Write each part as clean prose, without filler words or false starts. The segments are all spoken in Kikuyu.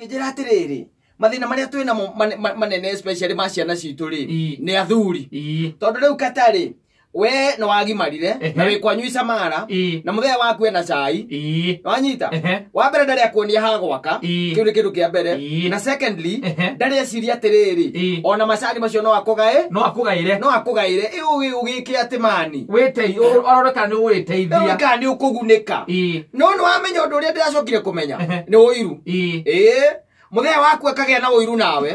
Kĩnjĩra atĩrĩrĩ, mathĩna marĩa twĩ namo manene especially ma ciana citũ rĩ, nĩ athuri. Tondũ rĩu katarĩ we nĩ wagimarire na wĩ kwanyu Icamara na mũthenya waku ena cai, wanyita? Wa mbere ndarĩ akuonia ha gwaka. Kĩu nĩ kĩndũ kĩa mbere. Na secondly, ndarĩ eciria atĩrĩrĩ, ona macani macio no akũgae, no akũgaĩre, no akũgaĩre ũgĩke atĩ mani wĩtei ũrore kana nĩ ũgwĩteithia, kana nĩ ũkũgunĩka. No nĩ wamenya ũndũ ũrĩa ndĩracokire kũmenya nĩ ũiru. Ĩĩ, mũthenya waku akagĩa na ũiru nawe.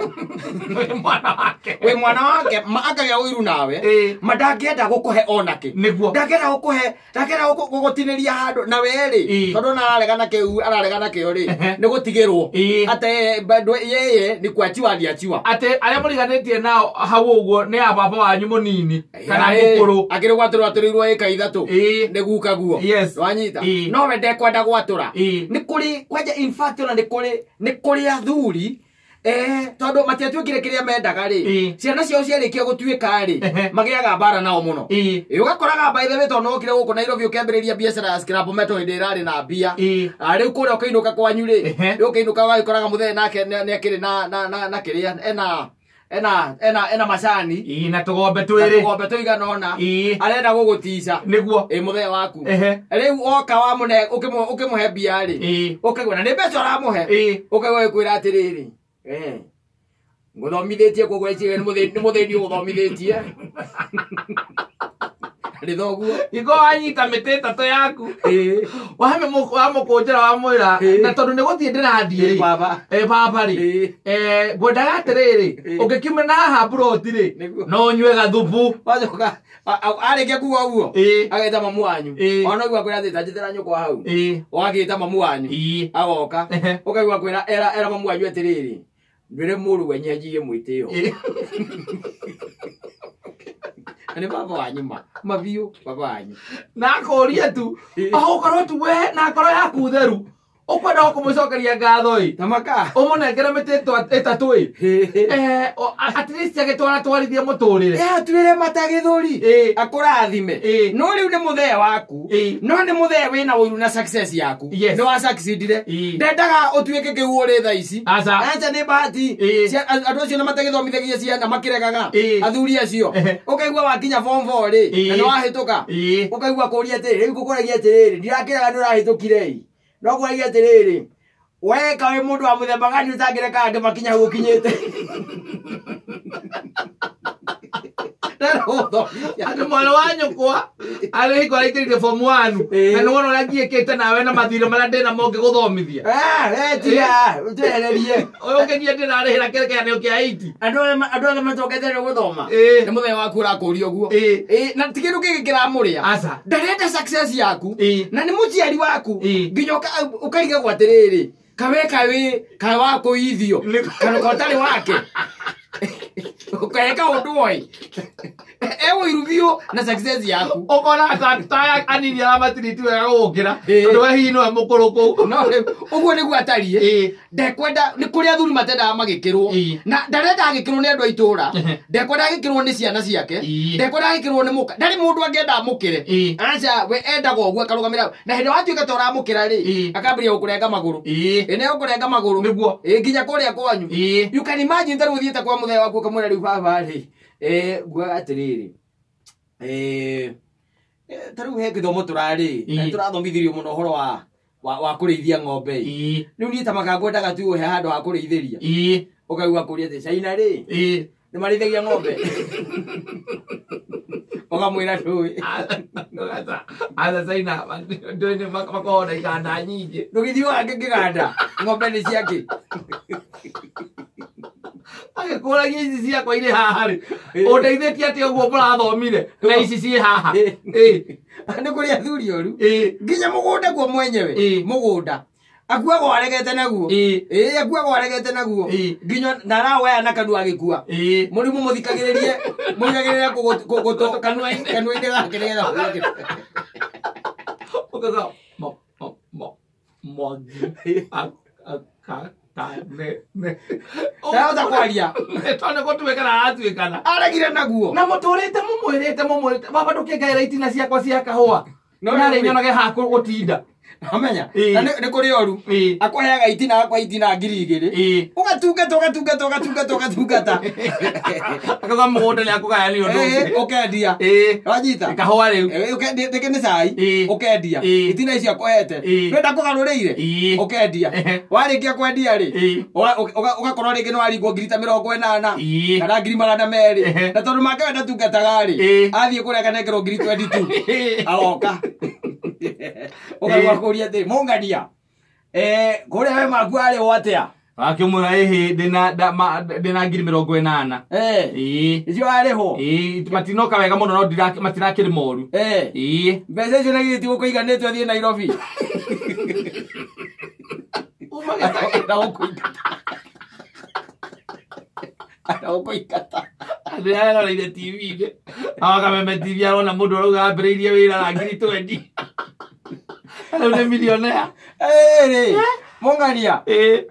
Wĩ mwana wake. Wĩ mwana wake, akagĩa ũiru nawe. Ma ndangĩenda gũkũhe onakĩ. Ndangĩenda gũkũhe, ndangĩenda gũgũtinĩria handũ na we rĩ, tondũ ona araregana kĩu araregana kĩo rĩ, nĩ gũtigĩrwo ate bado yeye ni kuachiwa aliachiwa. Atĩ arĩa mũriganĩtie nao hau ũguo nĩ a baba wanyu mũnini kana mũkũrũ. Akĩrĩ gwatũrwo atũrĩirwo ĩka 3 nĩ guka guo. Wanyita? No we ndekwenda gwatũra. Nĩ kũrĩ kwanja, in fact ona nĩ kũrĩ, nĩ kũrĩ athuri, tondũ matiatuĩkire kĩrĩa mendaga rĩ, ciana ciao ciarĩkia gũtuĩka rĩ, magĩaga mbara nao mũno. Ũgakoraga by the way, tondũ nokire gũkũ Nairobi ũkĩambĩrĩria biacara ya scrap metal hĩndĩ ĩrarĩ na mbia. Rĩu kũrĩa ũkĩinũka kwanyu rĩ, rĩu ũkĩinũka ũgagĩkoraga mũthee nake nĩ akĩrĩ na kĩrĩa, ena macani. Na tũgombe twĩrĩ. Na tũgombe tũigana ũna. Arenda gũgũtica. Nĩguo. Mũthee waku. Rĩu oka wamũne, ũkĩmũhe mbia rĩ, ũkaigua na nĩ mbeca ũramũhe. Ũkaigua ĩkwĩra atĩrĩrĩ, ngũthomithĩtie koguo eciria nĩ mũthĩni ũgũthomithĩtie. Nĩ thoguo. Iko wanyita mĩtĩ ĩtatũ yaku. Wamũkũnjĩra wamwĩra, na tondũ nĩ gũthiĩ ndĩrathiĩ rĩ. Baba. Baba rĩ. Ngwendaga atĩrĩrĩ, ũngĩkiuma na haha mburoti rĩ, no ũnyue gathubu. Wacoka, arĩkia kuga ũguo, ageta mamu wanyu. Ona ũigua kwĩra atĩ, ta njĩtĩra nyũkwa hau. Ũgagĩta mamu wanyu. Agoka. Ũkaigua kwĩra, era mamu wanyu atĩrĩrĩ, ndwĩre mũrũ wenye anjie mwĩtĩo. Nĩ baba wanyu ma. Mabiũ, baba wanyu. Na akũrie tu, ũgũkorwo tu we na ngoro yaku theru. Ũkwenda kũmũcokeria ngatho ĩ. Na maka. Ũmũnengere mĩtĩ ĩtatũ ĩ. At least agĩtwara twarithie mũtũrĩre. Atuĩre mata gĩthũri. Akũrathime. No rĩu nĩ mũthee waku. No nĩ mũthee wĩna ũiru na success yaku. Nĩ wa succeedire. Ndendaga ũtuĩke kĩu ũrĩ thaa ici. Aca. Aca nĩ bahati. Andũ acio nĩ matagĩthomithagia ciana makĩregaga. Athuri acio. Ũkaigua wakinya form 4 rĩ, na nĩ wahĩtũka. Ũkaigua kũria atĩrĩ, rĩu ngũkũragia atĩrĩrĩ, ndirakĩraga nĩ ũrahĩtũkire ĩ. No kũragia atĩrĩrĩ, we ka wĩ mũndũ wa mũthemba gani ũtangĩreka angĩ makinya hau ũkinyĩte. Atĩ mwana wa nyũkwa arĩ hingo araingĩrire form 1, na nĩ wona ũrĩa ngiĩkĩte nawe na mathirĩ marĩa ndĩna mo ngĩgũthomithia. Tiga, ũtwehererie. Ũyũ ũngĩnyia ndĩrarĩhĩra kĩgeranio kĩa 8. Andũ othe matokete nĩ gũthoma. Nĩ mũthenya waku ũrakũria ũguo. Na ti kĩndũ kĩngĩ kĩramũrĩa. Aca. Ndarenda success yaku. Na nĩ mũciari waku. Nginya ũkarigagwo atĩrĩrĩ, kawe kawe, kawe wa kũithio. Kana ka ũtarĩ wake. Ũkaheka ũndũ oĩ. Ũiru biũ na success yaku. Ũkona ta anini aramatiriti wega gũgũkĩra. Tondũ we hihi nĩwe mũkũrũ kũu. No, rĩu, ũguo nĩguo atariĩ. Ndekwenda, nĩ kũrĩ athuri matendaga magĩkĩrwo. Na ndarenda agĩkĩrwo nĩ andũ a itũũra. Ndekwenda agĩkĩrwo nĩ ciana ciake. Ndekwenda agĩkĩrwo nĩ mũka. Ndarĩ mũndũ angĩenda amũkĩre. Aca, we endaga ũguo akarũgamĩra. Na hĩndĩ watuĩka ta ũramũkĩra rĩ, akambĩrĩria gũkũrenga magũrũ. Nĩ egũkũrenga magũrũ. Nĩguo. Nginya kũrĩa kwanyu. You can imagine ta rĩu ũthiĩte kwa mũthee waku ũkamwĩra rĩu baba rĩ, nguaga atĩrĩrĩ. Ta rĩu he gĩthomo tũrarĩ, na tũrathomithirio mũno ũhoro wa kũrĩithia ng'ombe ĩ. Rĩu niĩ ta maka ngwendaga tu ũhe handũ ha kũrĩithĩria. Ũkaigua kũria atĩ China rĩ, nĩ marĩithagia ng'ombe. Ũkamwĩra ndũĩ. Aca China, ndũĩ nĩ makoragwo na iganda nyingĩ. Ndũgĩthiĩ ũgange kĩganda, ng'ombe nĩ ciake. Agĩkũragia ici ciakwa irĩ haha rĩ. Ũndeithĩtie atĩa ũguo mũrathomire na ici ciĩ haha? Nĩ kũrĩ athuri oru. Nginya mũgũnda guo mwenyewe. Mũgũnda. Akuaga aregete naguo. Akuaga aregete naguo. Nginya ndarawoya na kanua agĩkua. Mũrimũ mũthikagĩrĩrie, mũthikagĩrĩrie gũtũ Kanua-inĩ. kanua-inĩ gake nĩgetha ũgĩke. Ũkauga, mo, mo, mo, Mwangi. A, a, ka, ta, ne, ne. Ndahota kwaria. Tondũ nĩ gũtuĩkana aratuĩkana. Aregire naguo. Na mũtũrĩte mũmwĩrĩte, mũmwĩrĩte, baba ndũkĩngaĩra itina ciakwa cia kahũa. No, Narĩ no, nyonage ha gũtinda. Amenya na nĩ kũrĩ oru akũheaga itina akwa itina 2000 ũgatungata ũgatungata ũgatungata ũgatungata akauga mũgũnda nĩ akũgayanio ũndũ ũkendia wanyita kahũa rĩu rĩngĩ nĩ cai ũkendia itina icio akũhete ndwenda kũgarũrĩire ũkendia warĩkia kwendia rĩ ũgakorwo rĩngĩ nĩ waringwo ngiri ta 80 kana ngiri 200 na tondũ make we ndatungataga rĩ athiĩ kũrĩa akanengerwo ngiri 22 agoka ũkaigua kũria atĩrĩ mũngania kũrĩa we maku arĩhwo atĩa akĩmwĩra ĩhĩ ndĩna ngiri 80 icio arĩhwo matinoka wega mũno no matirakĩrĩ moru mbeca icio na githĩ ti gũkũiganĩte ũthiĩ Nairobi na gũkũingata na gũkũingata ndĩraroreire TV-inĩ akameme TV arona mũndũ arauga ambĩrĩirie wĩra na ngiri 20 rĩu nĩ millionaire rĩ mũng'ania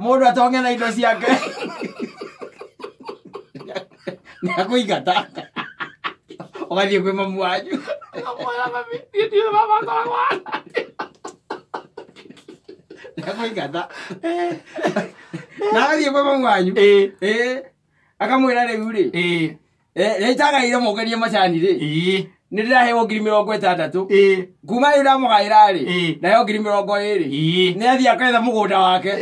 mũndũ atonge na indo ciake nĩ akũingata ũgathiĩ kwĩ mamu wanyu akamwĩra mami niĩ ndiũĩ mama akoragwo nĩ akũingata na agathiĩ kwĩ mamu wanyu akamwĩra rĩu rĩ rĩtagaire mũnganie macani rĩ nĩ ndĩraheo ngiri 60 kuma rĩu ndamũgaĩra rĩ ndaheo ngiri 20 nĩ athiĩ aketha mũgũnda wake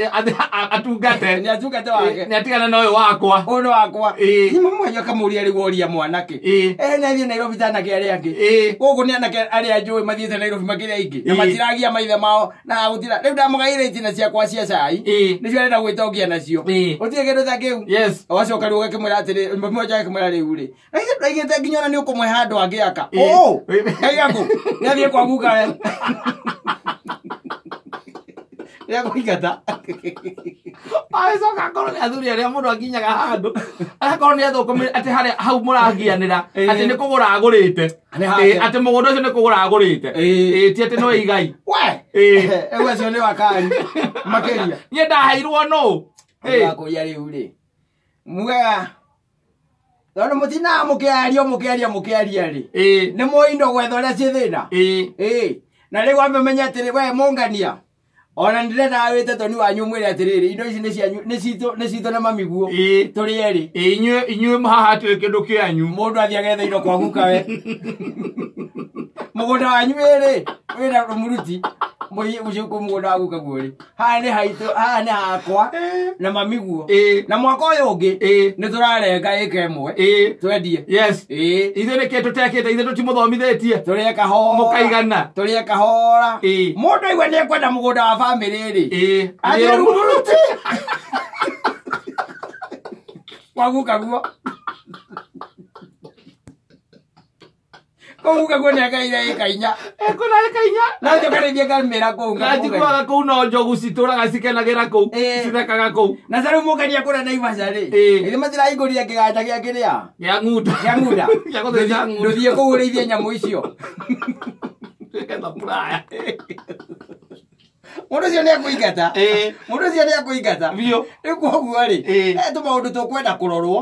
atungate nĩ atungate wake nĩ atigane na ũyũ wakwa ũyũ nĩ wakwa nĩ mamu wanyu akamũria rĩu oria mwanake nĩ athiĩ Nairobi ta anake arĩa angĩ gũkũ nĩ anake arĩa njũĩ mathiĩte Nairobi makĩrĩ aingĩ na matiragia maithe mao na gũtira rĩu ndamũgaĩra itina ciakwa cia cai nĩcio arenda gwĩtongia nacio gũtirĩ kĩndũ ta kĩu ũgacoka rĩu ũgakĩmwĩra atĩrĩ mamu wanyu agakĩmwĩra rĩu rĩ na ithe ndwaigĩte nginya ona nĩ ũkũmũhe handũ angĩaka ngaigaku nĩ athiĩ kwa gukawe nĩ akũingata agĩcoka akorwo nĩ athuri arĩa mũndũ akinyaga handũ agakorwo nĩ athũkũmĩre atĩ harĩa hau mũragianĩra atĩ nĩ kũgũra agũrĩte atĩ mũgũnda ũcio nĩ kũgũra agũrĩte ti atĩ no igai we rĩu acio nĩ wakari makĩria niĩ ndaheirwo nũ akũria rĩu rĩ mugaga tondũ mũtinaga mũkĩaria mũkĩaria mũkĩaria rĩ nĩ mũĩ indo gwetha ũrĩa ciĩ thĩna na rĩu ambe menye atĩrĩ we mũngania ona nĩndĩrendaga wĩte toni wanyu mwĩre atĩrĩrĩ indo ici nĩ cianyu nĩ citũ na mamiguo tũrĩ erĩ inyuĩ haha hatirĩ kĩndũ kĩanyu mũndũ athiĩ agetha indo kwa gukawe mũgũnda wanyu wĩrĩ wĩna mũruti mũciĩ kũ mũgũnda wa gukaguo rĩ haha nĩ haitũ haha nĩ hakwa na mamiguo na mwaka ũyũ ũngĩ nĩ tũrarenga ĩka ĩmwe twendie ithuĩ nĩkĩ tũtekĩte ithuĩ tũtimũthomithĩtie tũrĩe kahora mũkaigana tũrĩe kahora mũndũ aigua nĩ ekwenda mũgũnda wa bamĩrĩ rĩ athiĩ rumuruti kwa gukaguo kũu gukaguo nĩ agaire ĩka 4 kwĩna ĩka 4 na njokereirie ngamĩra kũu na njiguaga kũu no njogu citũraga cikenagĩra kũu cithekaga kũu na ta rĩu mũngania kũrĩa Naivasha rĩ ithe matirahingũrire kĩganja gĩa kĩrĩa gĩa ng'unda gĩa ng'unda gĩa gũthĩnja ng'unda ndũthiĩ kũu ũrĩithie nyamũ icio getha puraya mũndũ ũcio nĩ akũingata mũndũ ũcio nĩ akũingata biũ rĩu koguo rĩ tũmaũndũ tũkwenda kũrorwo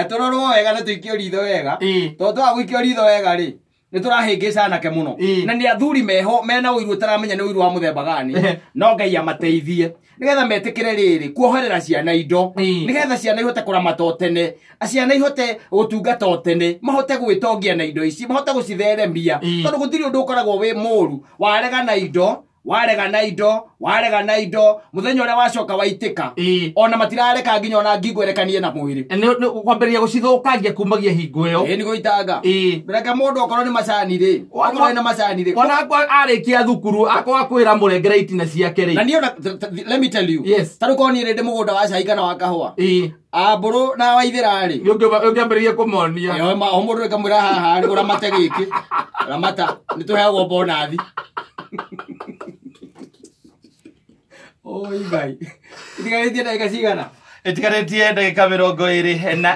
tũrorwo wega na tũikio ritho wega tondũ twaga gũikio ritho wega rĩ nĩ tũrahĩngĩca anake mũno na nĩ athuri meho mena ũiru ũtaramenya nĩ ũiru wa mũthemba gani no Ngai amateithie nĩgetha metĩkĩre rĩrĩ kuoherera ciana indo nĩgetha ciana ihote kũramata o tene ciana ihote gũtungata o tene mahote gwĩtongia na indo ici mahote gũcitheremia tondũ gũtirĩ ũndũ ũkoragwo wĩ mũru warega na indo warega na indo warega na indo muthenya uria wacoka waitika ona matirareka nginya ona ngingo erekanie na mwiri kwambĩrĩria gũcithũkangia kumagia hingo ĩyo ĩ nĩ gũitanga reke mũndũ okorwo nĩ macani rĩ okorwo nĩ macani rĩ ona akwa arĩkia thukuru akwa kwĩra mũrengere itina ciake rĩ na niĩ ona let me tell you yes ta rĩu korwo niĩ rĩ ndĩ mũgũnda wa cai kana wa kahũa ambũrũ na waithĩra rĩ ũngĩambĩrĩria kũmonia o mũndũ ĩkamwĩra haha rĩ ũramate gĩkĩ ramata nĩ tũheagwo bonathi. Oi Ngai. Itigarĩtie ndagĩka cigana? Itigarĩtie ndagĩka 24.